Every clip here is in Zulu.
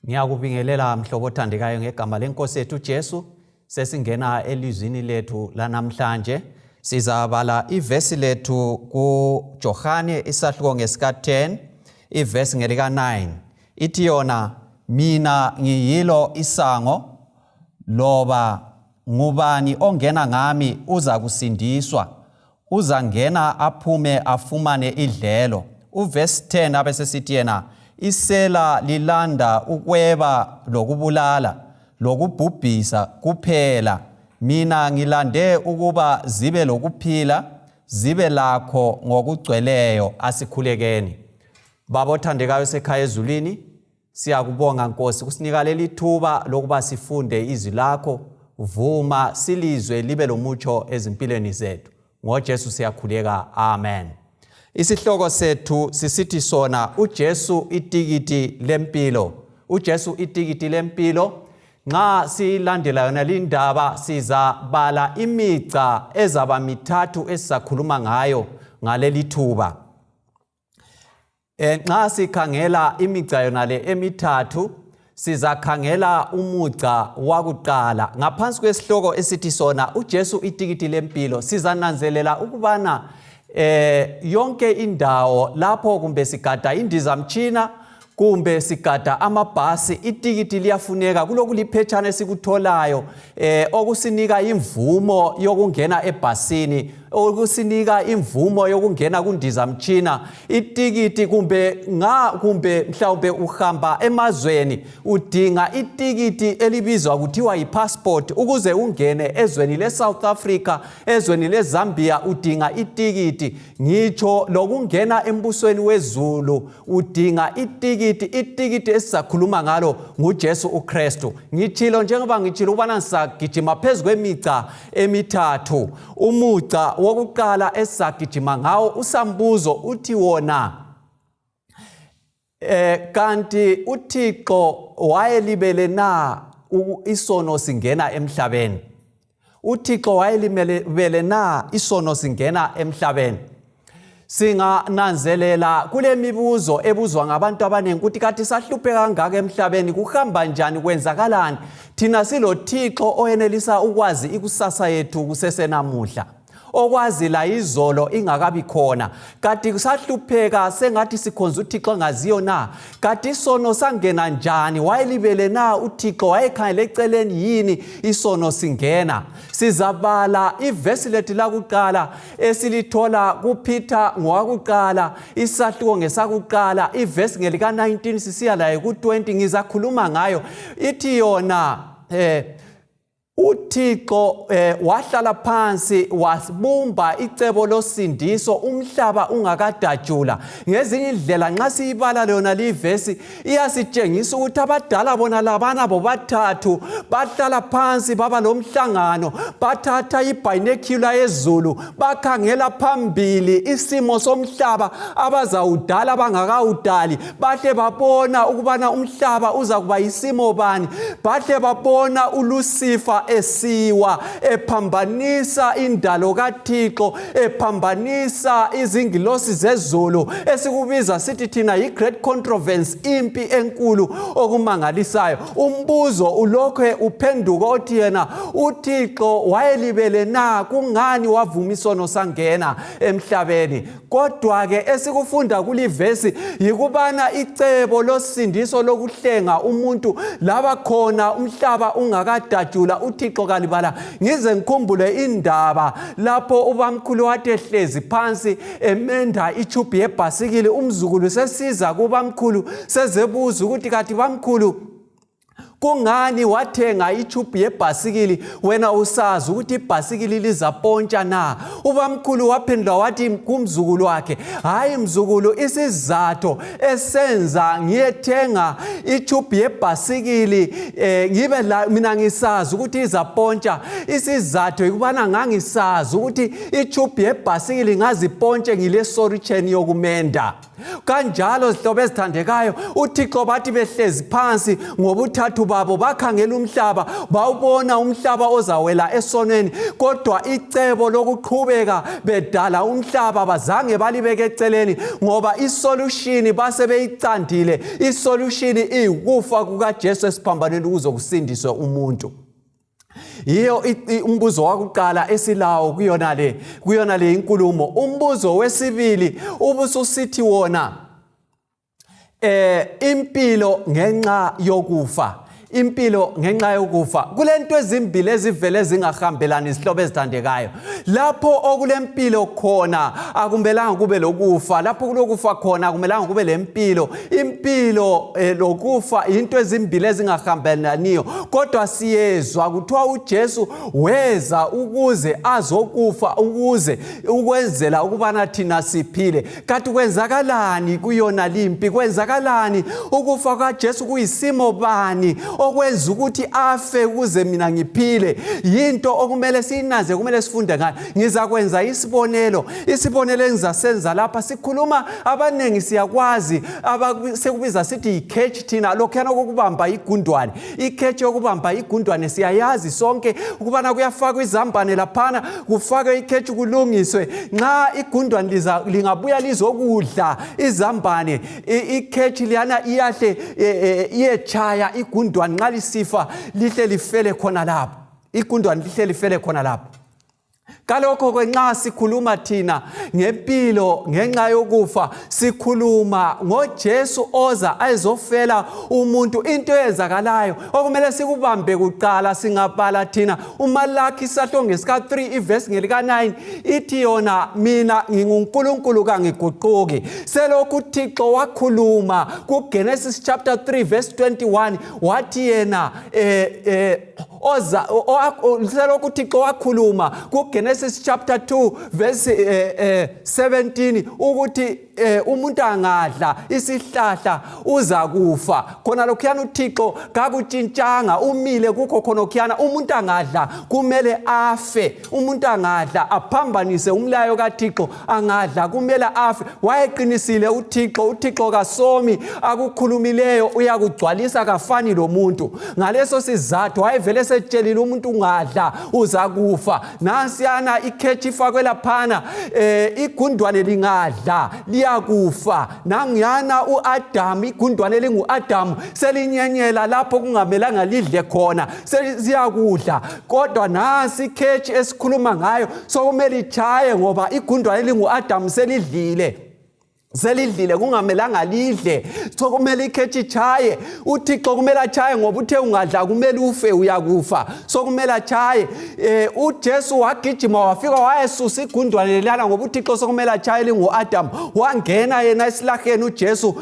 Ngiyakubingelela mhlobo othandekayo ngegama lenkosi yethu uJesu. Sesingena elizwini lethu lanamhlanje. Sizabala ivesi lethu kuJohane isahluko ngesika 10, ivesi ngelika 9. Ithi yona mina ngiyilo isango loba ngubani ongena ngami uza kusindiswa uzangena aphume afumane idlelo. Uvesi 10 abesesithi yena isela lilanda ukweba lokubulala lokubhubhisa kuphela mina ngilande ukuba zibe lokuphila zibe lakho ngokugcweleyo. Asikhulekeni. Baba othandekayo sekhaya ezulwini, Siyakubonga Nkosi kusinika leli thuba lokuba sifunde izwi lakho. Vuma silizwe libe lomutsho ezimpilweni zethu. NgoJesu siyakhuleka. Amen. Isihloko sethu sisithi sona uJesu itikiti lempilo. uJesu itikiti lempilo. Nxa silandela yona lindaba sizabala imigca ezaba mithathu esizakhuluma ngayo ngaleli thuba. Eh, nxa sikhangela imigca yona le emithathu sizakhangela umugca wakuqala ngaphansi kwesihloko esithi sona uJesu itikiti lempilo. Sizananzelela ukubana yonke indawo lapho kumbe sigada indizamtshina kumbe sigada amabhasi itikiti liyafuneka. Kulokuliphetshana esikutholayo okusinika imvumo yokungena ebhasini, okusinika imvumo yokungena kundizamtshina, itikiti kumbe nga kumbe mhlawumbe uhamba emazweni udinga itikiti elibizwa kuthiwa yi-passport ukuze ungene ezweni le-South Africa, ezweni le-Zambia udinga itikiti. Ngitsho lokungena embusweni wezulu udinga itikiti. Itikiti esizakhuluma ngalo nguJesu uKristu. Ngitshilo njengoba ngitshilo ukubana ngisagijima phezu kwemigca emithathu. Umugca wokuqala esisagijima ngawo usambuzo uthi wona kanti uThixo wayelibele na isono singena emhlabeni? uThixo wayelimele na isono singena emhlabeni? Singananzelela kule mibuzo ebuzwa ngabantu abaningi ukuthi kathi sahluphe kangaka emhlabeni, kuhamba njani, kwenzakalani? Thina siloThixo oyenelisa ukwazi ikusasa yethu kusesenamuhla, okwazi la izolo ingakabi khona. Kati kusahlupheka sengathi sikhonza uThixo engaziyo na? Kati isono sangena njani? Wayelibele na uThixo? Wayekhangele eceleni yini isono singena? Sizabala ivesi lethu lakuqala esilithola kuPeter ngowakuqala isahluko ngesakuqala ivesi ngelika-19 sisiya laye ku-20. Ngizakhuluma ngayo. Ithi yona uThixo wahlala phansi wasibumba icebo losindiso umhlaba ungakadajula. Ngezinye indlela nxa siyibala lona livesi iyasitshengisa ukuthi abadala bona labana bobathathu bahlala phansi baba lomhlangano, bathatha ibinocular yezulu bakhangela phambili isimo somhlaba abazawudala bangakawudali, bahle babona ukubana umhlaba uzakuba yisimo bani, bahle babona uLusifa esiwa ephambanisa indalo kaThixo, ephambanisa izingilosi zezulu, esikubiza sithi thina yi-great controversy, impi enkulu okumangalisayo. Umbuzo ulokhe uphenduka othi yena uThixo wayelibele na? Kungani wavuma isono sangena emhlabeni? Kodwa-ke esikufunda kulivesi yikubana icebo losindiso lokuhlenga umuntu laba khona umhlaba ungakadajula. uThixo kalibala. Ngize ngikhumbule indaba lapho ubamkhulu wathi ehlezi phansi emenda ichubhu yebhasikili, umzukulu sesiza kubamkhulu sezebuza ukuthi kathi bamkhulu kungani wathenga ichubhu yebhasikili wena usazi ukuthi ibhasikili lizapontsha na? Ubamkhulu waphendula wathi kumzukulu wakhe, hayi mzukulu, isizatho esenza ngiyethenga ichubhu yebhasikili ngibe la mina ngisazi ukuthi izapontsha, isizatho yikubana ngangisazi ukuthi ichubhu yebhasikili ngazipontshe ngile solution yokumenda. Kanjalo zihlobo ezithandekayo, uThixo bathi behlezi phansi ngobuthathu babo bakhangela umhlaba, bawubona umhlaba ozawela esonweni, kodwa icebo lokuqhubeka bedala umhlaba bazange balibeke eceleni, ngoba isolushini base beyicandile. Isolushini iwukufa kukaJesu esiphambanweni ukuze kusindiswe umuntu. Yiyo umbuzo wakuqala esilawo kuyona le inkulumo. Umbuzo wesibili ubususithi wona impilo ngenxa yokufa, impilo ngenxa yokufa. Kulento ezimbili ezivele zingahambelani, izihlobo ezithandekayo. Lapho okulempilo khona akumelanga kube lokufa, lapho kulokufa khona akumelanga kube lempilo. Impilo lokufa into ezimbili ezingahambelaniyo, kodwa siyezwa kuthiwa uJesu weza ukuze azokufa ukuze ukwenzela ukubana thina siphile. Kanti kwenzakalani kuyona limpi? Kwenzakalani ukufa kaJesu? Kuyisimo bani okwenza ukuthi afe ukuze mina ngiphile? Yinto okumele siyinaze, kumele sifunde ngayo. Ngizakwenza isibonelo, isibonelo engizasenza lapha sikhuluma, abaningi siyakwazi sekubiza sithi yi-catch thina, lokhuyana kokubamba igundwane. I-catch yokubamba igundwane siyayazi sonke ukubana kuyafakwa izambane laphana, kufakwe i-catch, kulungiswe. Nxa igundwane lingabuya lizokudla izambane, i-catch liyana iyahle iyetshaya igundwane. Nxa lisifa lihle lifele khona lapho, igundwane lihle lifele khona lapho. Kalokho ke nxa sikhuluma thina ngempilo ngenxa yokufa, sikhuluma ngoJesu oza ayezofela umuntu. Into eyenzakalayo okumele sikubambe kuqala, singabala thina uMalaki isahluko ngesika-3 ivesi ngelika-9, ithi yona, "Mina nginguNkulunkulu, kangiguquki." Selokhu uThixo wakhuluma kuGenesis chapter 3 verse 21, wathi yena oza selokhu uThixo wakhuluma kuGenesis chapter 2 verse 17 ukuthi umuntu angadla isihlahla uza kufa, khona lokhuyana uThixo kakutshintshanga, umile kukho khonokhuyana. Umuntu angadla kumele afe. Umuntu angadla aphambanise umlayo kaThixo, angadla kumele afe. Wayeqinisile uThixo. UThixo kasomi, akukhulumileyo uyakugcwalisa, kafani lomuntu. Ngaleso sizathu wayevele setshelile umuntu ungadla uza kufa. Nansiyana i-catch ifakwe laphana, igundwane lingadla liyakufa. Nangiyana uAdam, igundwane elingu-Adamu selinyenyela lapho kungamelanga lidle khona, sesiyakudla. Kodwa nasi i-catch esikhuluma ngayo, sokumele ichaye ngoba igundwane elingu-Adamu selidlile, selidlile kungamelanga lidle. So kumele i-catch ichaye. UThixo kumele achaye ngoba uthe ungadla kumele ufe, uyakufa, so kumele achaye. UJesu wagijima wafika wayesusa igundwane lelana ngoba uThixo sokumele achaye lingu-Adam. Wangena yena esilaheni uJesu,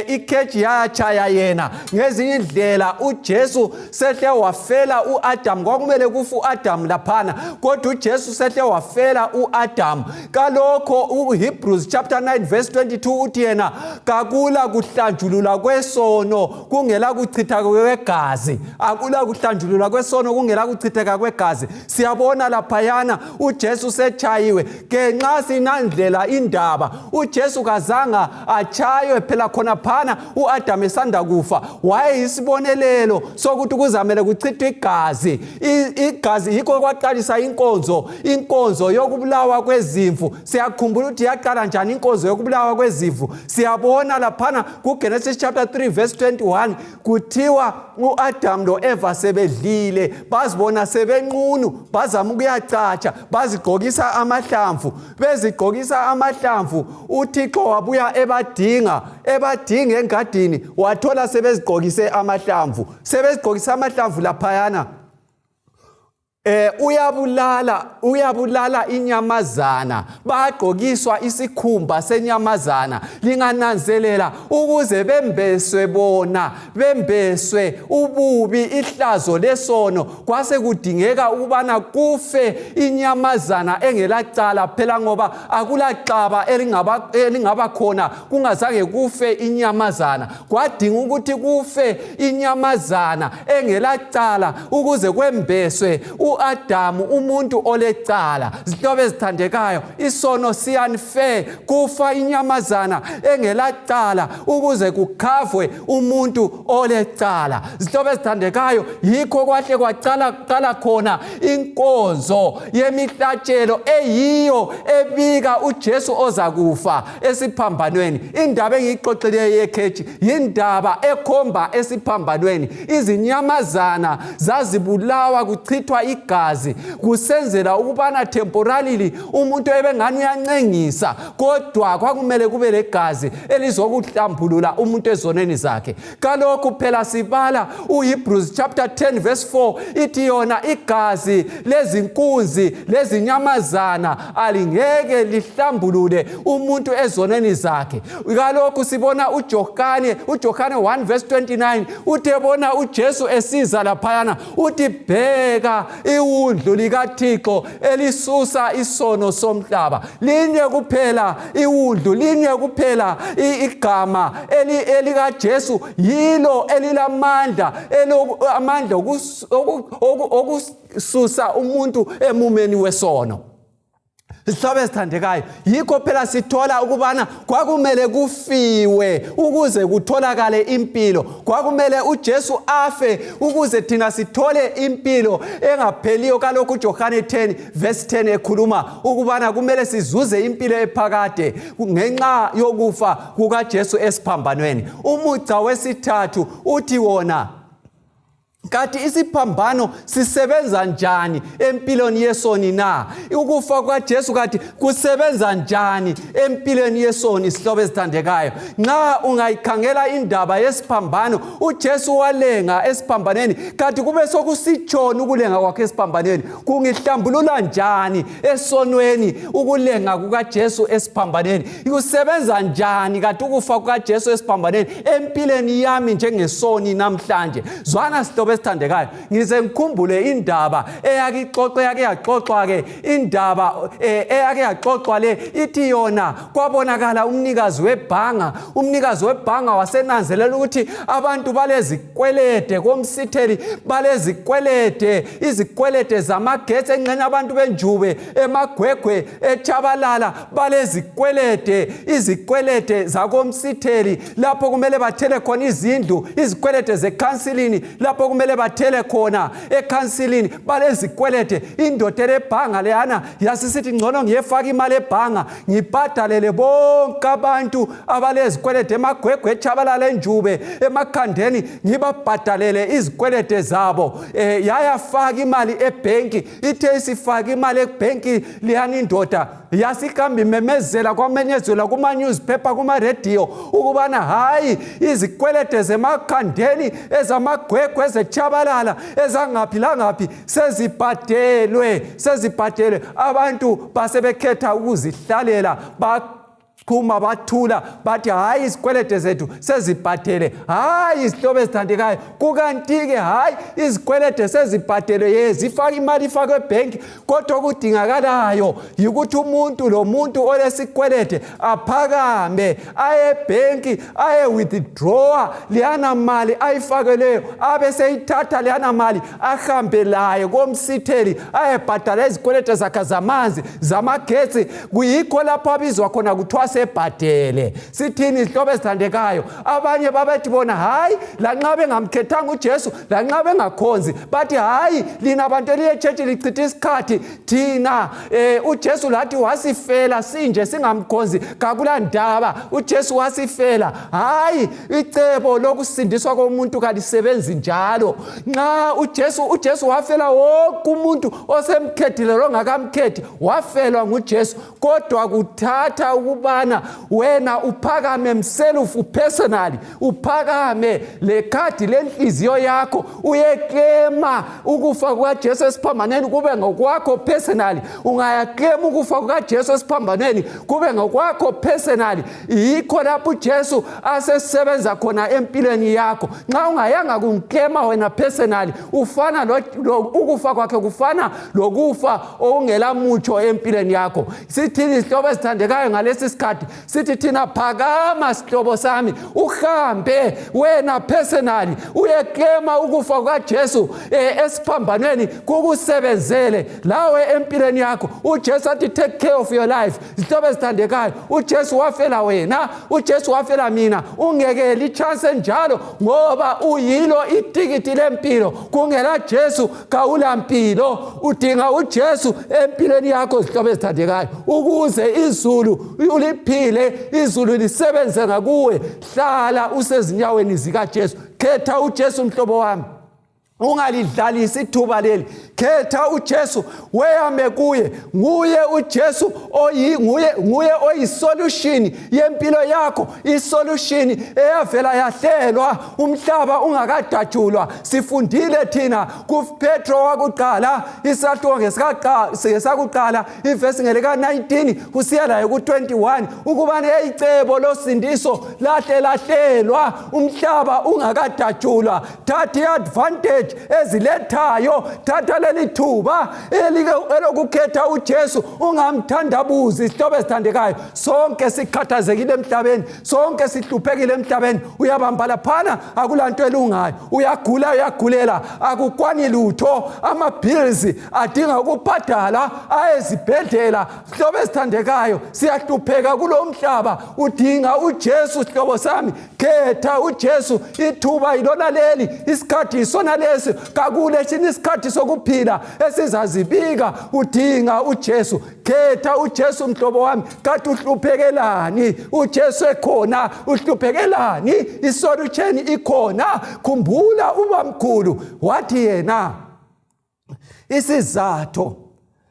i-catch yachaya yena. Ngezinye indlela uJesu sehle wafela u-Adam. Kwakumele kufe u-Adam laphana, kodwa uJesu sehle wafela u-Adam. Kalokho uHebrews chapter 9 verse 22 uthi yena kakula kuhlanjululwa kwesono kungela kuchitha kwegazi, akula kuhlanjululwa kwesono kungela kuchitheka kwegazi. Siyabona laphayana uJesu sechayiwe ke. Nxa sinandlela indaba, uJesu kazanga achaywe phela khonaphana u-Adamu esanda kufa, wayeyisibonelelo sokuthi kuzamele kuchithwe igazi. Igazi yikho kwaqalisa inkonzo yokubulawa kwezimvu. Siyakhumbula ukuthi yaqala njani inkonzo yokubulawa kwezimvu. Siyabona laphana kuGenesis chapter 3 verse 21, kuthiwa u-Adamu lo-Eva sebedlile, bazibona sebenqunu, bazama ukuyacatsha, bazigqokisa amahlamvu. Bezigqokisa amahlamvu, uThixo wabuya ebadinga, ebadinga engadini, wathola sebezigqokise amahlamvu, sebezigqokise amahlamvu laphayana. Uyabulala, uyabulala inyamazana, bagqokiswa isikhumba senyamazana, lingananzelela, ukuze bembeswe bona, bembeswe ububi, ihlazo lesono. Kwase kudingeka ukubana kufe inyamazana engelacala phela, ngoba akulaxaba elingaba khona kungazange kufe inyamazana. Kwadinga ukuthi kufe inyamazana engelacala ukuze kwembeswe. uAdamu umuntu olecala. Zihlobo ezithandekayo, isono siyanfair, kufa inyamazana engelacala ukuze kukhavwe umuntu olecala. Zihlobo ezithandekayo, yikho kwahle kwacala kuqala khona inkonzo yemihlatshelo eyiyo ebika uJesu ozakufa esiphambanweni. Indaba engiyixoxileyo yekheji yindaba ekhomba esiphambanweni. Izinyamazana zazibulawa kuchithwa igazi kusenzela ukubana temporarily umuntu ebengani uyancengisa, kodwa kwakumele kube legazi elizokuhlambulula umuntu ezonweni zakhe. Kalokhu phela sibala uHebrews chapter 10 verse 4 ithi yona igazi lezinkunzi lezinyamazana alingeke lihlambulule umuntu ezonweni zakhe. Kalokhu sibona uJohane 1 verse 29 uthi ebona uJesu esiza laphayana uthi bheka iwundlu likaThixo elisusa isono somhlaba. Linye kuphela iwundlu, linye kuphela igama elikaJesu, yilo elilamandla, amandla okususa umuntu emumeni wesono. Zihlobo ezithandekayo, yikho phela sithola ukubana kwakumele kufiwe ukuze kutholakale impilo. Kwakumele uJesu afe ukuze thina sithole impilo engapheliyo. Kalokhu uJohane 10 verse 10 ekhuluma ukubana kumele sizuze impilo ephakade ngenxa yokufa kukaJesu esiphambanweni. Umugca wesithathu uthi wona kathi isiphambano sisebenza njani empilweni yesoni na? Ukufa kwaJesu kathi kusebenza njani empilweni yesoni? Sihlobo ezithandekayo, nxa ungayikhangela indaba yesiphambano, uJesu walenga esiphambanweni, kathi kube sokusitshoni ukulenga kwakhe esiphambanweni? Kungihlambulula njani esonweni ukulenga kukaJesu esiphambanweni? Kusebenza njani kathi ukufa kukaJesu esiphambanweni empilweni yami njengesoni namhlanje? Zwana sihlobo esithandekayo, ngize ngikhumbule indaba eyake ixoxwe, eyake yaxoxwa-ke indaba eyake yaxoxwa le ithi yona kwabonakala umnikazi webhanga, umnikazi webhanga wasenanzelela ukuthi abantu balezikwelede komsitheli, balezikwelede, izikwelede zamagetsi engxenye abantu benjube emagwegwe eTshabalala balezikwelede, izikwelede zakomsitheli lapho kumele bathele khona izindlu, izikwelede zekhansilini lapho kumele bathele khona ekhansilini, balezikwelede. Indoda elebhanga leyana yasisithi ngcono ngiyefaka imali ebhanga ngibhadalele bonke abantu abalezikwelede emagwegwe eTshabalala enjube emakhandeni, ngibabhadalele izikwelede zabo. Yayafaka imali ebhenki, ithe isifaka imali ebhenki leyana indoda yasikhamba imemezela, kwamenyezelwa kuma-newspaper, kuma-radio ukubana hhayi izikwelede zemakhandeni, ezamagwegwe, ezetshabalala, ezangaphi langaphi sezibhadelwe, sezibhadelwe. Abantu basebekhetha ukuzihlalela, bachuma bathula, bathi hhayi izikwelede zethu sezibhadele. Hhayi izihlobo ezithandekayo, kukanti-ke hhayi izikwelede sezibhadelwe, ye zifake imali ifakwe ebhenki, kodwa okudingakalayo yikuthi umuntu lo muntu olesikwelede aphakame aye ebhenki aye withdrawa leyana mali ayifakeleyo, abe seyithatha leyana mali ahambe laye komsitheli ayebhadala izikwelede zakhe zamanzi, zamagetsi. Kuyikho lapho abizwa khona kuthiwa sebhadele. Sithini izihlobo ezithandekayo? Abanye babethi bona hhayi lanxa bengamkhethanga uJesu, lanxa bengakhonzi, bathi hhayi lina bantu eliye tshetshi lichitha isikhathi, thina uJesu lathi wasifela sinje singamkhonzi, kakula ndaba, uJesu wasifela. Hhayi, icebo lokusindiswa komuntu kalisebenzi njalo. Nxa uJesu wafela wonke umuntu osemkhethile longakamkhethi, wafelwa nguJesu, kodwa kuthatha ukubana wena uphakame mself personally, uphakame lekhadi lenhliziyo yakho uyeklema ukufa kukaJesu esiphambanweni kube ngokwakho personally. Ungayaklema ukufa kukaJesu esiphambanweni kube ngokwakho personally, yikho lapho uJesu asesebenza khona empilweni yakho. Nxa ungayanga kumklema wena personally, ufana ukufa kwakhe kufana lokufa okungela mutsho empilweni yakho. Sithini izihlobo ezithandekayo ngalesi sikhathi? sikhathi sithi thina phakama sihlobo sami uhambe wena personally uyeklema ukufa kukaJesu eh, esiphambanweni kukusebenzele lawe empilweni yakho. UJesu athi take care of your life. Zihlobo ezithandekayo, uJesu wafela wena, uJesu wafela mina. Ungekeli ichance enjalo ngoba uyilo itikiti lempilo. Kungela Jesu kawula mpilo. Udinga uJesu empilweni yakho zihlobo ezithandekayo ukuze izulu uliphile, izulu lisebenze ngakuwe. Hlala usezinyaweni zikaJesu. Khetha uJesu mhlobo wami. Ungalidlalisi ithuba leli. Khetha uJesu, weyame kuye. Nguye uJesu oyi nguye nguye oyisolution yempilo yakho, isolution eyavela yahlelwa umhlaba ungakadatshulwa. Sifundile thina kuPetro wakuqala isahluko ngesakuqala ivesi ngelika 19 kusiya laye ku-21 ukubana icebo losindiso lahle lahlelwa umhlaba ungakadatshulwa. Thatha i-advantage ezilethayo, thatha leli thuba elokukhetha uJesu, ungamthandabuzi. Isihlobo esithandekayo, sonke sikhathazekile emhlabeni, sonke sihluphekile emhlabeni. Uyabamba laphana, akulanto elungayo. Uyagula, uyagulela, akukwani lutho. Ama-bills adinga ukubhadala ayezibhedlela. Sihlobo esithandekayo, siyahlupheka kulo mhlaba. Udinga uJesu sihlobo sami. Khetha uJesu, ithuba yilona leli, isikhathi yisona lesi, kakule esinye isikhathi sokuphila esizazibika. Udinga uJesu, khetha uJesu mhlobo wami. Kade uhluphekelani uJesu ekhona? Uhluphekelani isolution ikhona? Khumbula ubamkhulu wathi yena isizathu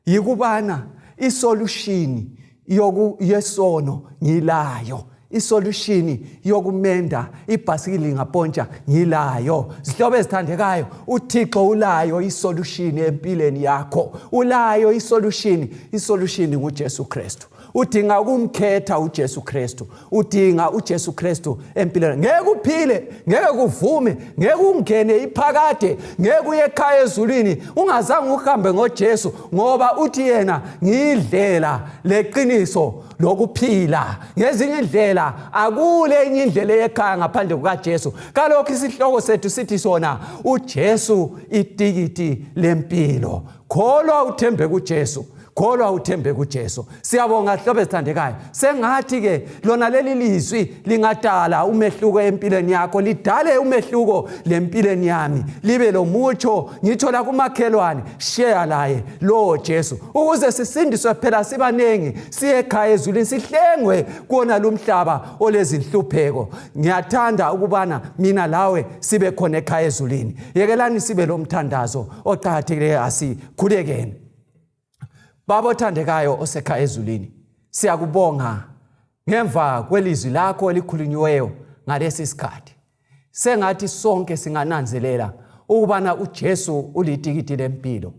yikubana isolution yesono ngilayo, isolution yokumenda ibhasikili ngapontsha ngilayo. Zihlobo ezithandekayo, uThixo ulayo isolution empilweni yakho, ulayo isolution. Isolution nguJesu Kristu. Udinga ukumkhetha uJesu Kristu, udinga uJesu Kristu empilweni. Ngeke uphile, ngeke kuvume, ngeke ungene iphakade, ngeke uye ekhaya ezulwini ungazange uhambe ngoJesu, ngoba uthi yena ngiyindlela leqiniso lokuphila. Ngezinye indlela akule enye indlela eyekhaya ngaphandle kukaJesu. Kalokhu isihloko sethu sithi sona uJesu itikiti lempilo. Kholwa uthembe kuJesu, kholwa uthembe kuJesu. Siyabonga hlobo ezithandekayo. Sengathi ke lona leli lizwi lingadala umehluko empilweni yakho, lidale umehluko lempilweni yami, libe lomutsho ngitsho la kumakhelwane. Share laye lo Jesu ukuze sisindiswe phela sibaningi, siye ekhaya ezulwini, sihlengwe kuwona lumhlaba olezinhlupheko. Ngiyathanda ukubana mina lawe sibe khona ekhaya ezulwini. Yekelani sibe lo mthandazo oqakathekileyo, asikhulekeni. Baba othandekayo osekhaya ezulwini, siyakubonga ngemva kwelizwi lakho elikhulunyiweyo ngalesi sikhathi. Sengathi sonke singananzelela ukubana uJesu ulitikiti lempilo.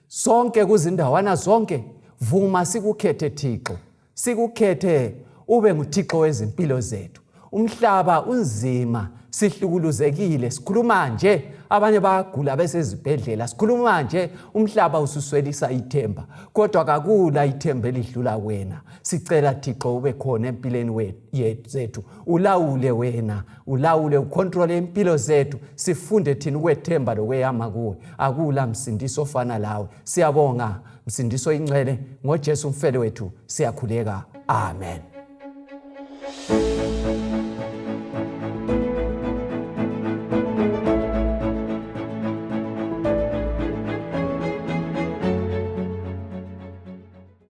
Sonke kuzindawana zonke, vuma sikukhethe Thixo, sikukhethe ube nguThixo wezimpilo zethu. Umhlaba unzima, sihlukuluzekile, sikhuluma nje abanye bayagula besezibhedlela, sikhuluma nje umhlaba ususwelisa ithemba, kodwa kakula ithemba elidlula wena. Sicela Thixo ube khona empilweni zethu, ulawule wena, ulawule, ukhontrole impilo zethu, sifunde thina ukwethemba lokweyama kuwe. Akula msindiso ofana lawe. Siyabonga msindiso ingcwele, ngoJesu umfele wethu siyakhuleka, amen.